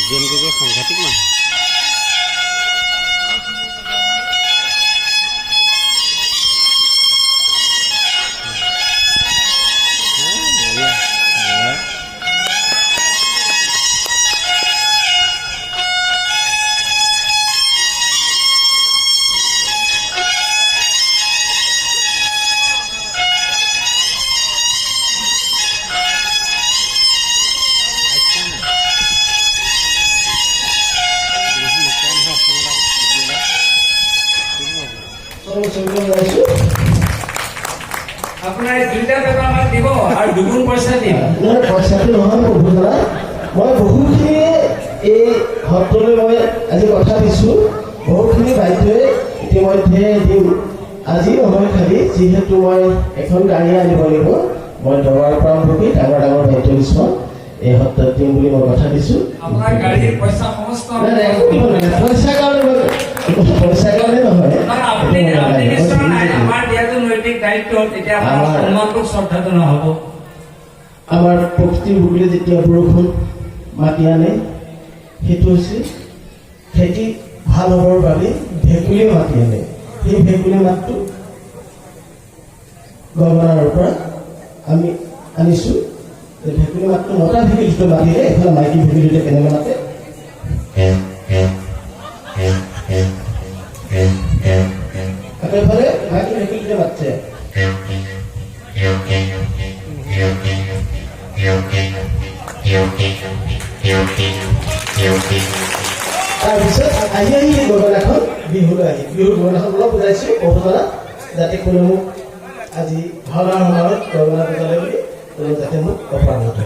জীয়ন গগৈ সাংঘাতিক মানুহ। বঢ়িয়া। আপোনাৰ এই দুইটা পেপাৰ আমাক দিব আৰু দুগুণ পইচা দিম। নহয়, পইচাটো নহয় প্ৰভু দাদা, মই বহুখিনি এই সত্ৰলৈ মই আজি কথা দিছোঁ, বহুখিনি বাদ্যই ইতিমধ্যে দিম। আজি নহয় খালি, যিহেতু মই এখন গাড়ী আনিব লাগিব, মই দৰবাৰৰ পৰা আৰম্ভ কৰি ডাঙৰ ডাঙৰ বাদ্য কিছুমান এই সত্ৰত দিম বুলি মই কথা দিছোঁ। আপোনাৰ গাড়ীৰ পইচা সমস্ত নাই নাই, একো দিব নালাগে। পইচাৰ কাৰণে পইচাৰ কাৰণে নহয়। নহয়, আপুনি আপুনি বিচৰা নাই, আমাৰ দিয়াটো নৈতিক দায়িত্ব, তেতিয়া আপোনাৰ সন্মানটোক শ্ৰদ্ধাটো নহ'ব। আমাৰ প্ৰকৃতিৰ বুকুলে যেতিয়া বৰষুণ মাতি আনে, সেইটো হৈছে খেতি ভাল হ'বৰ বাবে ভেকুলীয়ে মাতি আনে। সেই ভেকুলী মাতটো গগনাৰ পৰা আমি আনিছোঁ। এই ভেকুলী মাতটো মতা ভেকুলীটো মাতিলে, এইফালে মাইকী ভেকুলীটোৱে কেনেকৈ মাতে। আকৌ এইফালে মাইকী ভেকুলীটোৱে মাতিছে। তাৰপিছত আহি আহি এই গগনাখন বিহুলৈ আহি বিহুৰ গগনাখন অলপ বুজাইছোঁ প্ৰভুজনা, যাতে কোনো মোক আজি ভাওনাৰ সময়ত গগনা বুজালে বুলি কোনো যাতে মোক অপৰাধ নধৰে।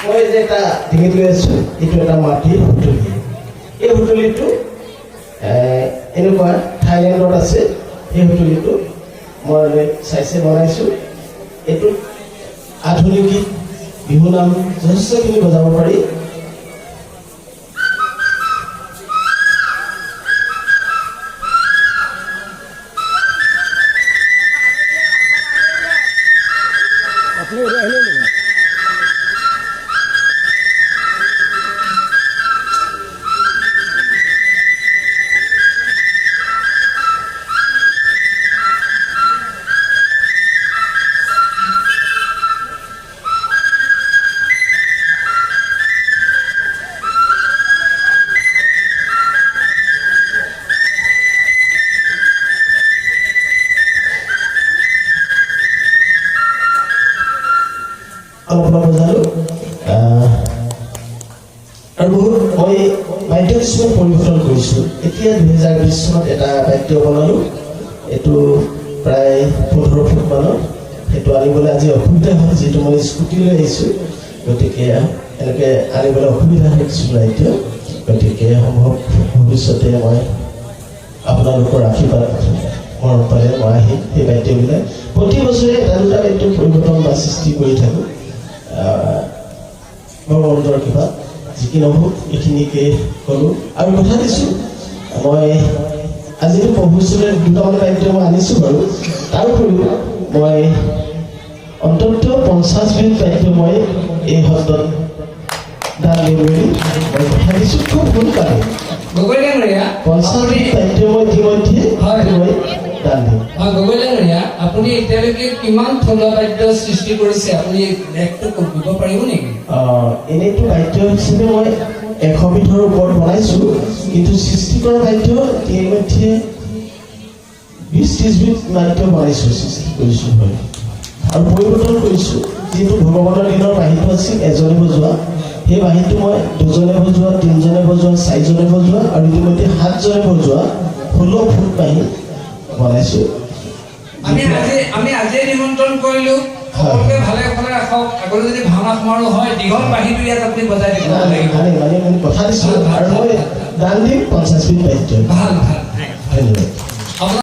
মই যে এটা ডিঙিত লৈ আছোঁ, এইটো এটা মাটিৰ সুতুলি। এই সুতুলিটো এনেকুৱা থাইলেণ্ডত আছে। এই সুতুলিটো মই চাইছে বনাইছোঁ। এইটো আধুনিক গীত, বিহু নাম যথেষ্টখিনি বজাব পাৰি। আপুনি আহিলে নেকি? অলপ অলপ বজালোঁ আৰু বহুত মই বাদ্য কিছুমান পৰিৱৰ্তন কৰিছোঁ। এতিয়া 2020 চনত এটা বাদ্য বনালোঁ, এইটো প্ৰায় 15 ফুট মানৰ। সেইটো আনিবলৈ আজি অসুবিধা হ'ল, যিহেতু মই স্কুটি লৈ আহিছোঁ, গতিকে এনেকৈ আনিবলৈ অসুবিধা হয় কিছু বাদ্য। গতিকে সম্ভৱ ভৱিষ্যতে মই আপোনালোকৰ আশীৰ্বাদ মৰম পালে মই আহিম। সেই বাদ্যবিলাক প্ৰতি বছৰে এটা দুটা বাদ্য পৰিৱৰ্তন বা সৃষ্টি কৰি থাকোঁ ভগৱন্তৰ কৃপাত। যি কি নহওক, এইখিনিকে ক'লোঁ আৰু কথা দিছোঁ। মই আজিতো প্ৰভুৰ দুটামান বাদ্য মই আনিছোঁ বাৰু, তাৰ উপৰিও মই অন্ততঃ 50 বিধ বাদ্য মই এই সত্ৰত দান দিম বুলি মই কথা দিছোঁ খুব সোনকালে। গগৈ ডাঙৰীয়া, 50 বিধ বাদ্য মই ইতিমধ্যে মই দান দিম। হয়, গগৈ ডাঙৰীয়া, আপুনি এতিয়ালৈকে কিমান থলুৱা বাদ্য সৃষ্টি কৰিছে, আপুনি লেখটো দিব পাৰিব নেকি? এনেইতো বাদ্য হিচাপে মই 100 বিধৰ ওপৰত বনাইছোঁ, কিন্তু সৃষ্টি কৰা বাদ্য ইতিমধ্যে 20-30 বিধ বাদ্য বনাইছোঁ, সৃষ্টি কৰিছোঁ হয়, আৰু পৰিৱৰ্তন কৰিছোঁ। যিহেতু ভগৱানৰ দিনৰ বাঁহীটো আছিল এজনে বজোৱা, সেই বাঁহীটো মই দুজনে বজোৱা, তিনিজনে বজোৱা, চাৰিজনে বজোৱা আৰু ইতিমধ্যে সাতজনে বজোৱা 16 ফুট বাঁহী বনাইছোঁ। আমি আজিয়ে নিমন্ত্ৰণ কৰিলো। সকলোকে ভালে ভালে ৰাখক। আগলৈ যদি ভাওনা সমাৰোহ হয়, দীঘল বাঁহীটো ইয়াত আপুনি বজাই দিব লাগিব। আনিম আনিম, মই কথা দিছোঁ। আৰু মই দান দিম 50 বিধ বাদ্য। ভাল ভাল। ধন্যবাদ। আপোনাৰ